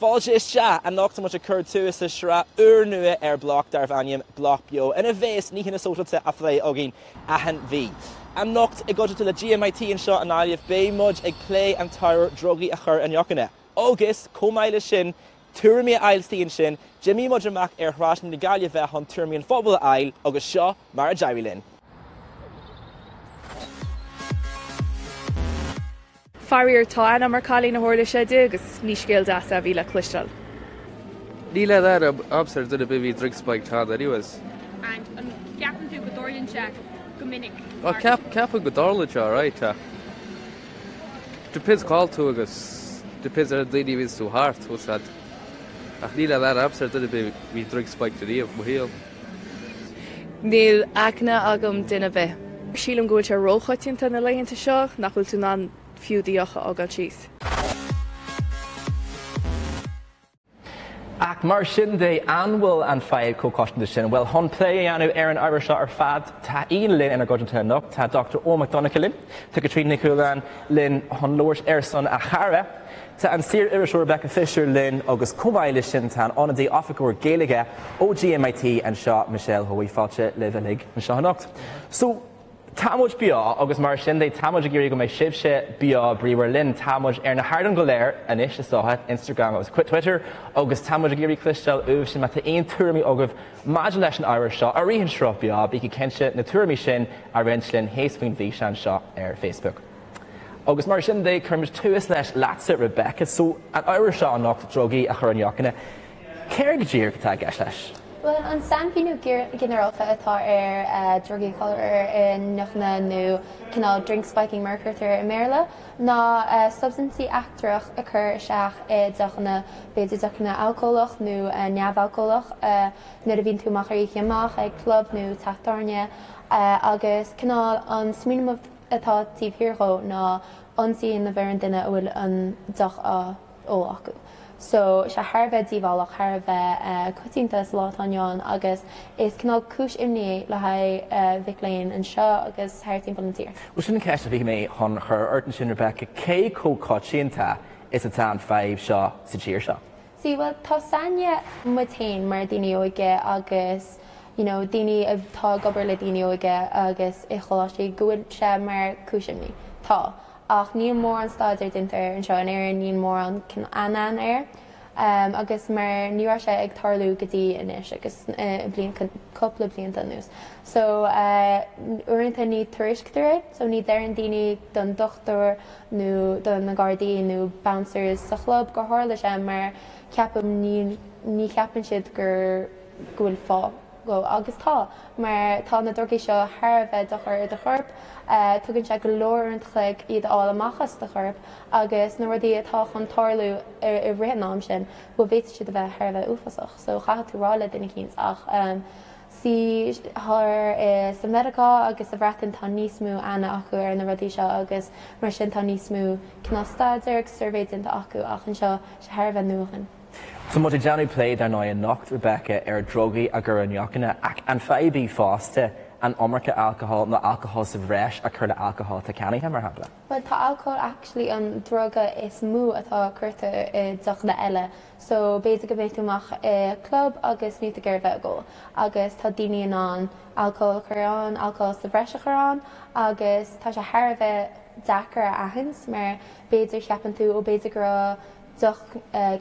Fáilte isteach! Anocht tá muid ag cur tús le sraith úrnua ar Bloc darbh ainm Bloc Beo ina bheas nithe na sóisialta á phlé againn achan mhí. Anocht i gcuideachta le GMIT anseo i nGaillimh beidh muid ag plé an t-ábhar drugaí a chur i ndeochanna. Agus, chomh maith leis sin, tuairimí a fháil istigh ansin, d'imigh muid amach ar shráideanna na Gaillimhe chun tuairimí an phobail a fháil agus seo mar a d'éirigh linn. Faraor, tá aithne agam ar cailín a tharla sé di agus ní scéal deas é a bhí le cloisteáil. Níl aon aithne a'msa ar duine ar bith a bhí drink spiked cheana anyways. And an gceapann tú go dtarlaíonn sé go minic? Á, ceapaim go dtarlaíonn sé alright ach depends cá bhfuil tú agus depends ar na daoine a bhíonns tú thart, bhfuil 's a'd. Ach níl aon aithne a'msa ar duine ar bith a bhí drink spiked ariamh, mo shaol. Níl aithne agam duine ar bith. Sílim go bhfuil sé róchoitianta na laethanta seo nach bhfuil tú in ann fiú do dheoch a fhágáil síos. Ach mar sin de, an bhfuil an fadhb chomh coitianta sin? Bhuel, chun plé a dhéanamh ar an ábhar seo ar fad, tá aíonna linn inár gcuideachta anocht. Tá Dr Eoin Mac Donncha linn, tá Caitríona Ní Chualáin linn chun labhairt ar son a chara. Tá an saor-iriseoir Rebecca Fisher linn agus chomh maith leis sin tá an Ionadaí Oifigeoir Gaeilge ó GMIT anseo, Michelle Hoey. Fáilte libh uilig anseo anocht. So, tá muid beo agus mar sin de tá muid ag iarraidh go mbeidh sibhse beo bríomhar linn. Tá muid ar na hardáin go léir anois is dócha, Instagram agus Twitter agus tá muid ag iarraidh cloisteáil uaibhse má tá aon tuairimí agaibh maidir leis an ábhar seo i rith an sruth beo, bígí cinnte na tuairimí sin a roinnt linn thíos faoin bhfíseán seo ar Facebook. Agus mar sin de, cuirfimid tús leis leatsa, Rebecca. So, an ábhar seo anocht, drugaí a chur i ndeochanna, céard go díreach atá i gceist leis? Bhuel, an sainmhíniú ginearálta atá ar drugaí a chur i ndeochanna nó cineál drink spiking mar a chuirtear i mBéarla, ná substaintí eachtrach a chur isteach i deochanna, b'fhéidir deochanna alcólach nó neamhalcólach, nuair a bhíonn tú amach ar oíche amach ag club nó teach tábhairne agus cineál an smaoineamh atá taobh thiar dhó ná ionsaí a dhéanamh ar an duine a bhfuil an deoch á ól acu. So, sé thar a bheith díobhálach, thar a bheith coitianta sa lá atá inniu ann agus is cineál cúis imní é le haghaidh mhic léinn anseo agus thar timpeall na tíre. Bhuel, sin an cheist a bhí mé chun chur ort ansin, Rebecca, cé chomh coitianta is atá an fadhb seo sa tír seo? See, bhuel, tá 's againne muid féin mar daoine óige agus you know daoine atá ag obair le daoine óige agus i choláistí go bhfuil sé mar cúis imní. Tá. Ach níl mórán staidéir déanta air anseo in Éirinn, níl mórán aithne air. Um, agus mar ní raibh sé ag tarlú go dtí anois agus uh, bliain, cúpla blianta anuas. So uh, uaireanta ní tuairisctear é, so ní deireann daoine don dochtúir nó do na Gardaí nó bouncers sa chlub gur tharla sé mar ceapaim ní ní cheapann siad gur go bhfuil fáth dhó agus tá mar tá na drugaí seo thar a bheith dochar ar do chorp, tugann sé go leor uaireanta an chloig iad a fháil amach as do chorp agus na rudaí atá chun tarlú i rith an am sin bhuel bhféadfadh siad a bheith thar a bheith uafásach so chaithfidh tú rá le duine eicínt ach See, thar i sa Meiriceá agus sa Bhreatain tá níos mó aithne acu ar na rudaí seo agus mar sin tá níos mó cineál staidéir agus suirbhé déanta acu ach anseo sé thar a bheith nua dhúinn. Tá muid ag déanamh plé dar ndóigh anocht, Rebecca, ar drugaí a chur i ndeochanna ach an fadhb í fosta an iomarca alcohol nó alcohol sa bhreis a chur le alcohol atá ceannaithe, mar shampla? Bhuel tá alcohol actually an druga is mó atá curtha i deochanna eile So b'fhéidir go mbeidh tú amach i club agus níl tú ag iarraidh bheith ag ól agus tá daoine in ann alcól a chur ann, alcól sa bhreis a chur ann agus tá sé thar a bheith deacair a aithint mar b'fhéidir cheapann tú ó b'fhéidir go raibh deoch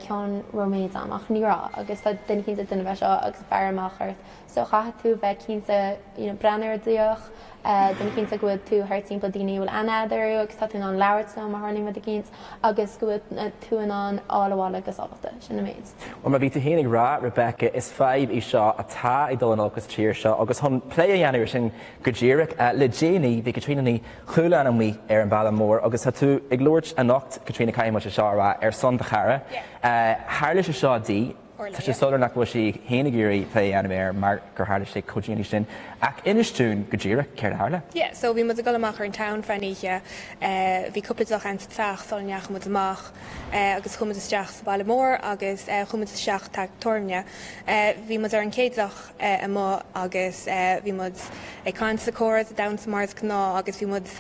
ceann róméid ann ach ní raibh agus tá duine eicínt ag déanamh é seo agus faire amach ort so chaithfidh tú bheith cinnte you know breathnú ar do dheoch, déanamh cinnte go bhfuil tú thart timpeall daoine a bhfuil aithne agat orthu agus tá tú in ann labhairt leo má tharlaíonn rud eicínt agus go bhfuil tú in ann fháil abhaile go sábháilte. Sin an méid. Bhuel, mar bhí tú féin ag rá, Rebecca, is fadhb í seo atá ag dul in olcas sa tír seo agus chun plé a dhéanamh ar sin go díreach, le déanaí bhí Caitríona Ní Chualáin amuigh ar an bhaile mór agus tá tú ag labhairt anocht, Caitríona, caithfidh muid é seo a rá, ar son do chara. Tharla sé seo di. Tá sé soiléir nach bhfuil sí féin ag iarraidh plé a dhéanamh air mar gur tharla sé chomh déanaí sin. Ach inis dúinn go díreach céard a tharla. Yeah, so bhí muid ag dul amach ar an town fan oíche. Bhí cúpla deoch ann sa teach sula ndeachaigh muid amach agus chuaigh muid isteach sa baile mór agus chuaigh muid isteach teach tábhairne. Bhí muid ar an chéad deoch amuigh agus bhí muid ag caint is ag comhrá is ag damhsa mar is gnáth agus bhí muid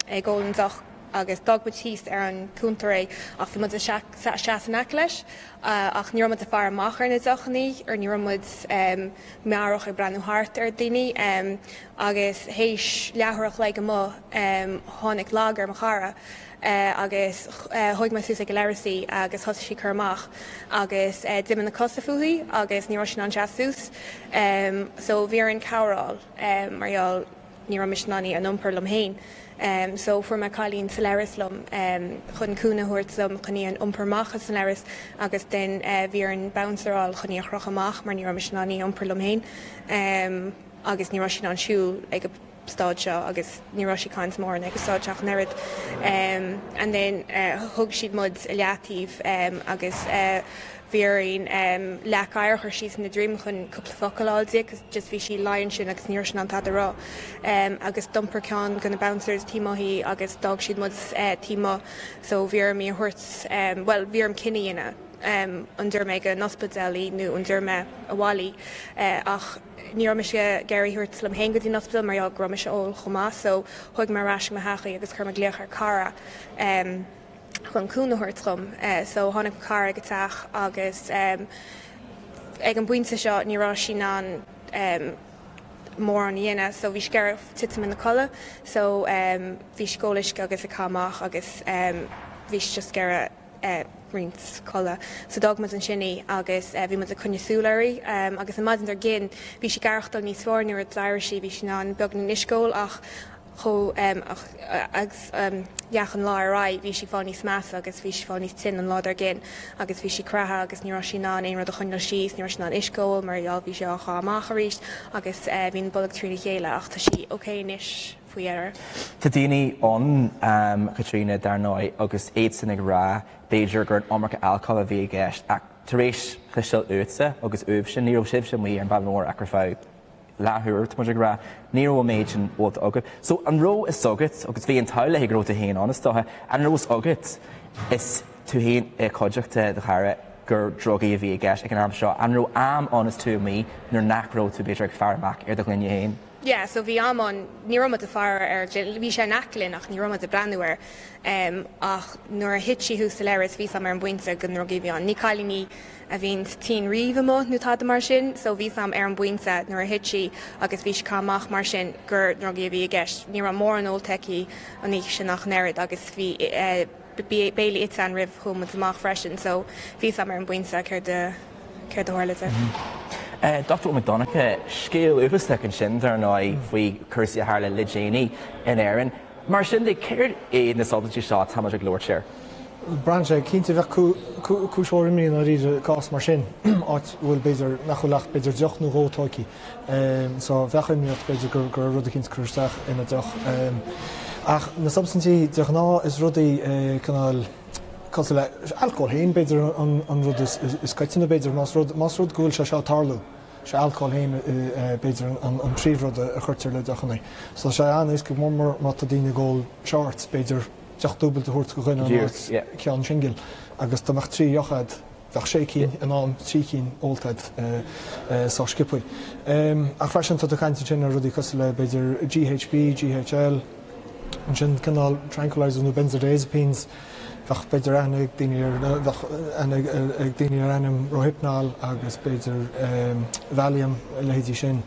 ag ól an deoch. agus d'fhág muid thíos ar an cuntar é ach bhí muid ag seasamh in aice leis ach ní raibh muid ag faire amach ar na deochannaí or ní raibh muid meabhrach ag breathnú thart ar daoine agus théis leathuair a chloig amuigh tháinig lag ar mo chara agus thóig mé suas ag an leithreas í agus thosaigh sí ag cur amach agus d'imigh na cosa fúithi agus ní raibh sí in ann seasamh suas so bhí orainn cabhair a fháil mar gheall ní raibh mise in ann í a iompar liom féin so fuair mé cailín sa leithreas liom chun cúnamh a thabhairt dom chun í a iompar amach as an leithreas agus then bhí orainn bouncer a fháil chun í a chrochadh amach mar ní raibh mise in ann í a iompar liom féin agus ní raibh sí in ann siúl ag an staid seo agus ní raibh sí ag caint mórán ag an staid seo ach an oiread. And then thug siad muid i leataobh agus bhí orainn leac oighir a chur síos ina droim chun cúpla focal a fháil di cos just bhí sí luí ansin agus ní raibh sí in ann tada a rá. Agus d'iompair ceann de na bouncers taobh amuigh í agus d'fhág siad muid taobh amuigh so bhí orm í a thabhairt, bhuel bhí orm cinneadh a dhéanamh an dtabharfaidh mé go an ospidéal í nó an dtabharfaidh mé abhaile í ach Ní raibh mise ag iarraidh í a thabhairt liom féin go dtí an ospidéal mar gheall go raibh mise ag ól chomh maith so thóig mé ar ais go mo theach í agus chuir mé glaoch ar cara chun cúnamh a thabhairt dhom. So tháinig mo chara ag an teach agus ag an bpointe seo ní raibh sí in ann mórán a dhéanamh so bhí sí ag iarraidh titim ina codladh so bhí sí ag ól uisce agus ag caitheamh amach agus bhí sí just ag iarraidh roinnt codladh. So d'fhág muid ansin í agus bhí muid ag coinneáil súil uirthi agus an maidin dár gcionn bhí sí ag aireachtáil níos fearr nuair a d'éirigh sí, bhí sí in ann beagáinín uisce a ól ach chomh agus dheachaigh an lá ar aghaidh bhí sí ag fáil níos measa agus bhí sí ag fáil níos tinn an lá dár gcionn agus bhí sí craithe agus ní raibh sí in ann aon rud a choinneáil síos, ní raibh sí in ann uisce a ól mar gheall bhí sé á chaitheamh amach arís agus bhí an bolg trína chéile ach tá sí ok anois. faoi dheireadh. Tá daoine ann, Caitríona, dar ndóigh, agus iadsan ag rá, b'fhéidir, gur an iomarca alcóil a bhí i gceist, ach tar éis chloisteáil uaitse agus uaibhse, ní raibh sibhse amuigh ar an bhaile mór ach ar feadh leathuair, tá muid ag rá, ní raibh an méid sin ólta agat. So, an raibh fhios agat, agus bhí an t-ádh léi go raibh tú féin ann, is dócha, an raibh fhios agat, is tú féin i cuideachta do chara, gur drugaí a bhí i gceist ag an am seo? An raibh am ann is tú amuigh nuair nach raibh tú, b'fhéidir, ag faire amach ar do ghloine féin? Yeah, so bhí am ann, ní raibh muid ag faire ar, bhí sé in aice linn ach ní raibh muid ag breathnú air. Ach nuair a thit sí thuas sa leithreas, bhí 's a'm ar an bpointe gur drugaí a bhí ann. Ní cailín í a bhíonn tinn riamh amuigh nó tada mar sin, so bhí 's a'm ar an bpointe nuair a thit sí agus bhí sí ag caitheamh amach mar sin gur drugaí a bhí i gceist. Ní raibh mórán ólta aici an oíche sin ach an oiread agus bhí béile ite againn roimh chuaigh muid amach freisin so bhí 's a'm ar an bpointe céard a céard a tharla di. Dr. Ó Mac Donncha, scéal uafásach ansin dar ndóigh faoi chúrsaí a tharla le déanaí in Éirinn. Mar sin de, céard iad na substaintí seo atá muid ag labhairt air? Braitheann sé, cinnte bheadh cúis mhór imní i ndáiríre i gcás mar sin, áit a bhfuil b'fhéidir nach bhfuil ach b'fhéidir deoch nó dhó tógtha. So bheadh imní ort b'fhéidir go raibh rud eicínt curtha isteach ina deoch. Ach na substaintí de ghnáth is rudaí cineál cosúil le alcól féin b'fhéidir an rud is coitinne b'fhéidir más rud más rud go bhfuil sé seo ag tarlú. Sé alcól féin b'fhéidir an príomhrud a chuirtear le deochanna. So tá sé an-éasca go mór mór má tá daoine ag ól shorts b'fhéidir deoch dúbailte a thabhairt do dhuine in áit ceann singil agus dá mbeadh 3 dheoch a'd Bheadh sé cinn in ann trí cinn ólta a'd sách sciobthaí. Ach freisin tá tú ag caint ansin ar rudaí cosúil le b'fhéidir GHB, GHL, ansin cineál tranquilizers nó benzodiazepines, bheadh b'fhéidir aithne ag daoine ar, bheadh aithne ag daoine ar ainm Rohypnol agus b'fhéidir Valium, a leithéidí sin.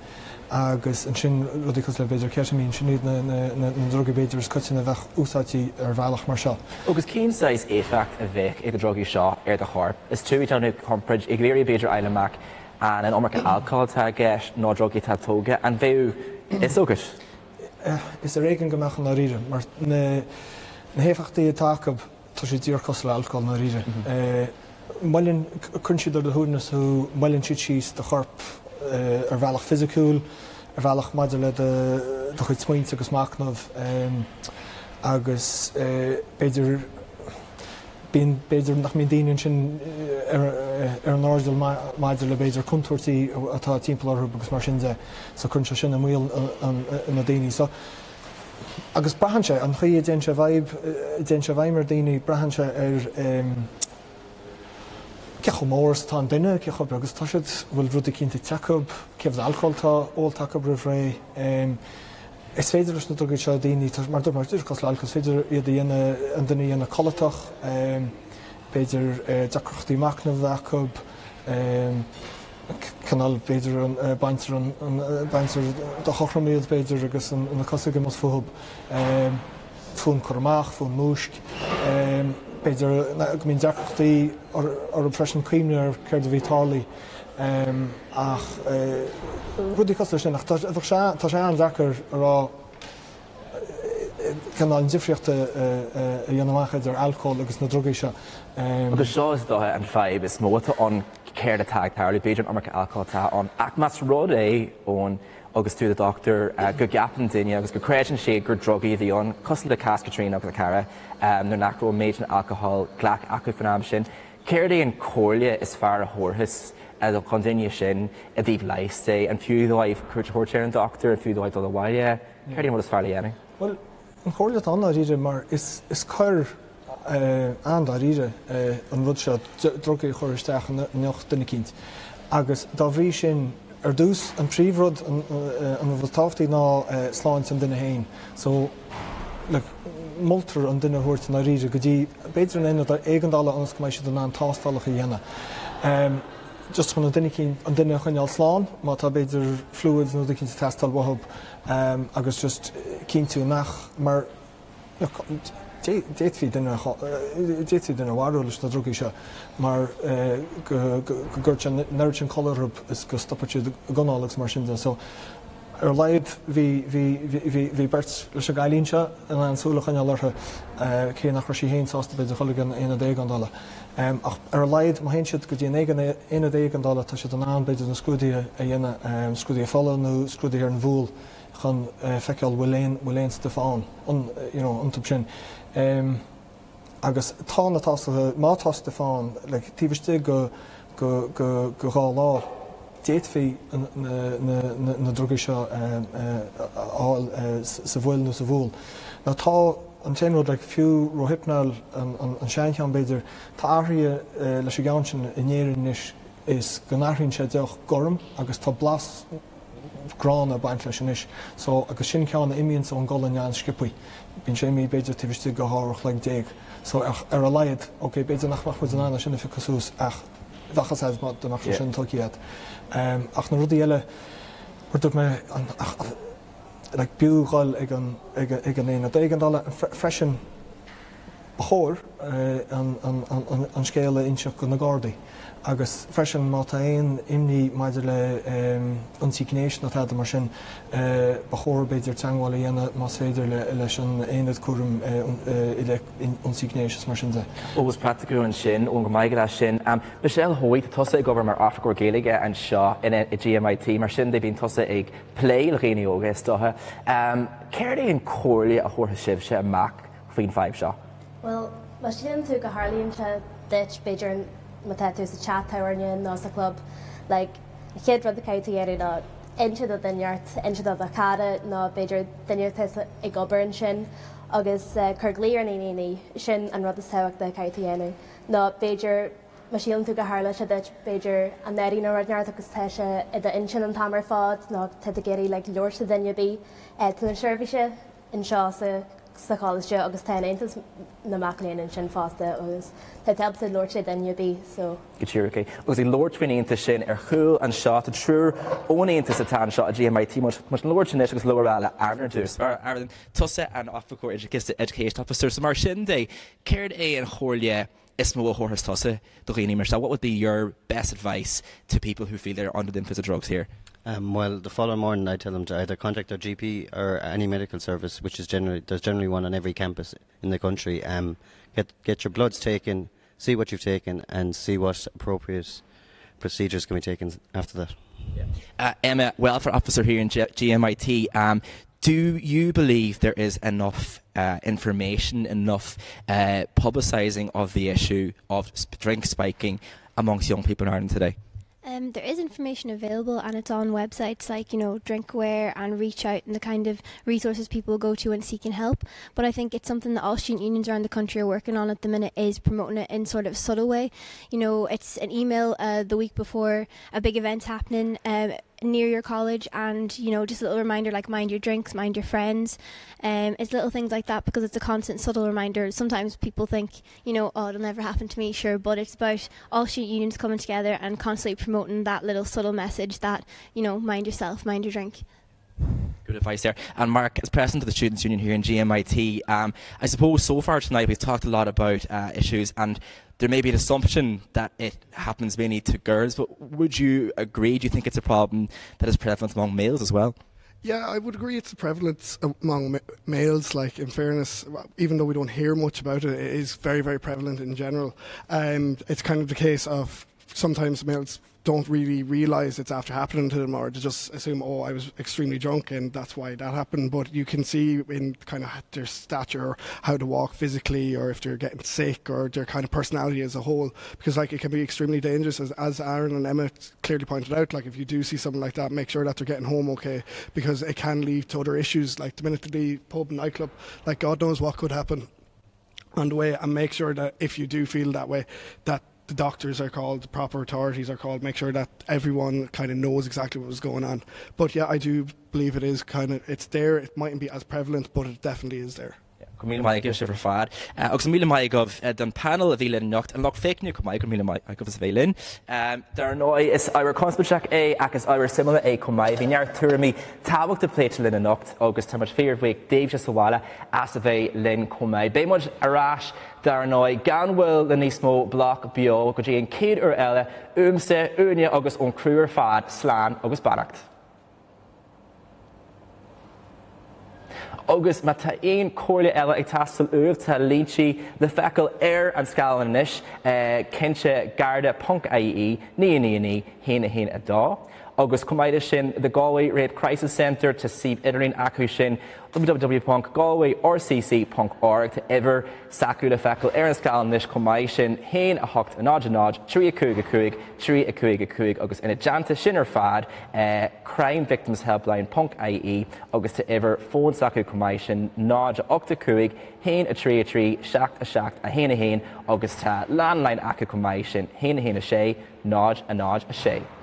agus ansin rudaí cosúil le b'fhéidir ketamine, sin iad na drugaí b'fhéidir is coitinne a bheadh úsáidte ar bhealach mar seo. Agus cén saghas éifeacht a bheadh ag na drugaí seo ar do chorp? Is tú ag déanamh comparáid, ag iarraidh b'fhéidir a fháil amach an an iomarca alcóil atá i gceist nó drugaí atá tógtha, an bheadh fhios agat? Is ar éigean go mbeadh i ndáiríre, mar na héifeachtaí atá acu, Tá sé díreach cosúil le alcól i ndáiríre. Moilleann, cuireann siad ar do shuaimhneas thú, moilleann siad síos do chorp ar bhealach fisiciúil, ar bhealach maidir le do do chuid smaointe agus machnamh agus b'fhéidir bíonn, b'fhéidir nach mbíonn daoine ansin ar ar an airdeall maidir le b'fhéidir contúirtí atá timpeall orthu agus mar sin de so cuireann sé sin i mbaol na daoine. So. Agus braitheann sé, an chaoi a dtéann sé i bhfeidhm, a dtéann sé i bhfeidhm ar daoine, braitheann sé ar cé chomh mór is atá an duine, cé chomh beag is atá siad, bhfuil rud eicínt ite acu, cé mhéad alcól atá ólta acu roimh ré. Is féidir leis na drugaí seo daoine, mar dúirt mé, díreach cosúil le alcól, is féidir iad a dhéanamh, an duine a dhéanamh codlatach, b'fhéidir deacrachtaí machnaimh a bheith acu, cineál b'fhéidir baintear an, baintear de chothrom iad b'fhéidir agus na cosa ag imeacht fúthu, fonn cur amach, fonn múisc, b'fhéidir go mbíonn deacrachtaí orthu freisin cuimhneamh ar céard a bhí tarlaithe. Ach rudaí cosúil leis sin, ach tá sé tá sé an-deacair a rá cineál an difríocht a dhéanamh amach idir alcól agus na drugaí seo. Agus seo is dócha an fadhb is mó atá ann, céard atá ag tarlú, b'fhéidir an iomarca alcóil atá ann, ach más rud é, Eoin, agus tú i do dhochtúir, go gceapann duine agus go gcreideann siad gur drugaí a bhí ann, cosúil le cás Caitríona agus a cara, nuair nach raibh an méid sin alcohol glactha acu faoin am sin. Céard é an comhairle is fearr a thabharfas chun duine sin i dtaobh leighis de? An fiú dóibh cuairt a thabhairt ar an dochtúir? An fiú dóibh dul abhaile? Céard é an rud is fearr le dhéanamh? Bhuel, an chomhairle atá ann dáiríre mar is is coir an-dáiríre é an rud seo, drugaí a chur isteach i ndeoch duine eicínt. Agus dá bhrí sin, ar dtús, an príomhrud, an rud is tábhachtaí ná sláinte an duine féin. So, like, moltar an duine a thabhairt i ndáiríre go dtí, b'fhéidir an aonad éigeandála ionas go mbeidh siad in ann tástálacha a dhéanamh. Just chun an duine an duine a choinneáil slán má tá b'fhéidir fluids nó rud eicínt ag teastáil uathu agus just cinntiú nach, mar d'fhéadfaí duine a, d'fhéadfaí duine a mharú leis na drugaí seo mar go gcuirfeadh sé an oiread sin codladh orthu is go stopfadh siad ag anáil agus mar sin de. So, Ar a laghad bhí, bhí, bhí, bhí beirt leis an gcailín seo in ann súil a choinneáil uirthi, cé nach raibh sí féin sásta b'fhéidir dhul ag an aonad éigeandála. Ach ar a laghad má théann siad go dtí an aonad éigeandála tá siad in ann b'fhéidir na scrúduithe a dhéanamh, scrúduithe fola nó scrúduithe ar an bhfual chun feiceáil bhfuil aon, bhfuil aon stuif ann, you know, iontu sin. Agus tá na tástálacha, má tá stuif ann, like, taobh istigh go, go, go, go 2 lá, d'fhéadfaí na, na, na drugaí seo a fháil sa bhfuil nó sa bhfual. Now tá an t-aon rud, like, fiú Rohypnol, an, an, an seancheann b'fhéidir, tá athraithe leis an gceann sin in Éirinn anois is go n-athraíonn sé deoch gorm agus tá blas, gránna ag baint leis anois. So, agus sin ceann a imíonns ón gcolainn an-sciobthaí. Bíonn sé imithe b'fhéidir taobh istigh de 12 uair a chloig. So, ach ar a laghad, ok, b'fhéidir nach mbeadh muid in ann é sin a phiocadh suas ach bheadh fhios a'd má dá mbeadh sé sin tógtha a'd. Ach na rudaí eile, mar dúirt mé, an, ach, like, b'fhiú dhul ag an, ag, ag an aonad éigeandála freisin, Ba chóir an scéal a inseacht do na Gardaí agus freisin má tá aon imní maidir le ionsaí gnéis nó tada mar sin, ba chóir b'fhéidir teagmháil a dhéanamh más féidir leis an aonad cúraim i leith ionsaí gnéis is mar sin de. Eolas praiticiúil ansin, Eoin, go maith agat as sin. Michelle Hoey, tá tusa ag obair mar Oifigeach Gaeilge anseo i GMIT, mar sin de bíonn tusa ag plé le dhaoine óga is dócha. Céard é an chomhairle a thabharfadh sibhse amach faoin bhfadhb seo? Bhuel, má síleann tú go tharlaíonn sé duit, b'fhéidir má tá tú sa teach tábhairne nó sa chlub, like, an chéad rud a caithfidh tú dhéanamh ná inse do dhuine inteacht, inse do do chara nó b'fhéidir duine atá ag obair ansin agus cuir glao ar 999, sin an rud is tábhachtaí a caithfidh tú dhéanamh. Nó b'fhéidir má síleann tú go tharla sé duit, b'fhéidir anuraidh nó rud inteacht agus tá sé i d'intinn an t-am ar fad nó tá tú ag iarraidh like labhairt le duine ar bith, tá na seirbhísí anseo sa sa choláiste agus tá an Aontas na Mac Léinn ansin fosta agus tá tú ábalta labhairt le duine ar bith so. Go díreach é. Agus ag labhairt faoin Aontas sin ar chúl anseo, tá triúr ón Aontas atá anseo i GMIT. Muid ag labhairt anois agus labhair le Aaron ar dtús. Aaron, tusa an Oifigeach Oideachais, Education Officer, so mar sin de, céard é an chomhairle is mó a thabharfas tusa do dhaoine mar seo? What would be your best advice to people who feel they're under the influence of drugs here? Um, well, the following morning I tell them to either contact their GP or any medical service, which is generally there's generally one on every campus in the country. Um, get get your bloods taken, see what you've taken, and see what appropriate procedures can be taken after that. Yeah. Uh, Emma, welfare officer here in G GMIT, um, do you believe there is enough uh, information, enough uh, publicising of the issue of sp drink spiking amongst young people in Ireland today? Um, there is information available and it's on websites like you know Drinkware and Reach Out and the kind of resources people go to when seeking help. But I think it's something that all student unions around the country are working on at the minute is promoting it in sort of subtle way. You know, it's an email uh, the week before a big event's happening. Um, near your college and you know just a little reminder like mind your drinks, mind your friends. Um, it's little things like that because it's a constant subtle reminder. Sometimes people think, you know, oh, it'll never happen to me, sure, but it's about all student unions coming together and constantly promoting that little subtle message that, you know, mind yourself, mind your drink. Good advice there. And Mark, as president of the Students' Union here in GMIT, um, I suppose so far tonight we've talked a lot about uh, issues and there may be an assumption that it happens mainly to girls, but would you agree? Do you think it's a problem that is prevalent among males as well? Yeah, I would agree it's prevalent among males. Like, in fairness, even though we don't hear much about it, it is very, very prevalent in general. And it's kind of the case of sometimes males don't really realize it's after happening to them or to just assume oh I was extremely drunk and that's why that happened but you can see in kind of their stature or how to walk physically or if they're getting sick or their kind of personality as a whole because like it can be extremely dangerous as, as Aaron and Emma clearly pointed out like if you do see something like that make sure that they're getting home okay because it can lead to other issues like the minute they leave pub nightclub like God knows what could happen on the way and make sure that if you do feel that way that the doctors are called, the proper authorities are called, make sure that everyone kind of knows exactly what was going on. But yeah, I do believe it is kind of it's there. It mightn't be as prevalent, but it definitely is there. Go míle maith agaibh sibh ar fad. Agus míle maith agaibh don panel a bhí linn anocht, an lucht féachana chomh maith, go míle maith agaibh as a bheith linn. Dar ndóigh, is ábhar conspóideach é ach is ábhar suimiúil é chomh maith. Bhí neart tuairimí tábhachtacha pléite linn anocht agus tá muid fíorbhuíoch daoibhse sa bhaile as a bheith linn chomh maith. Beidh muid ar ais Dar ndóigh, gan mhoill le níos mó BLOC Beo go dtí an chéad uair eile, uaimse, uainne agus ón criú ar fad, slán agus beannacht. Agus má tá aon chomhairle eile ag teastáil uaibh, tá línte le feiceáil ar an scáileán anois, cinnte, garda ponc ie 9 9 9 1 1 2. Agus chomh maith leis sin, The Galway Rape Crisis Centre, tá suíomh idirlín acu sin, www.galwayrcc.org. Tá uimhir s'acu le feiceáil ar an scáileán anois chomh maith, sin 1 8 0 0 3 5 5 3 5 5 agus ina dteannta sin ar fad, crimevictimshelpline.ie agus tá uimhir fóin s'acu chomh maith, sin 0 8 5 1 3 3 7 7 1 1 agus tá landline acu chomh maith, sin 1 1 6 0 0 6.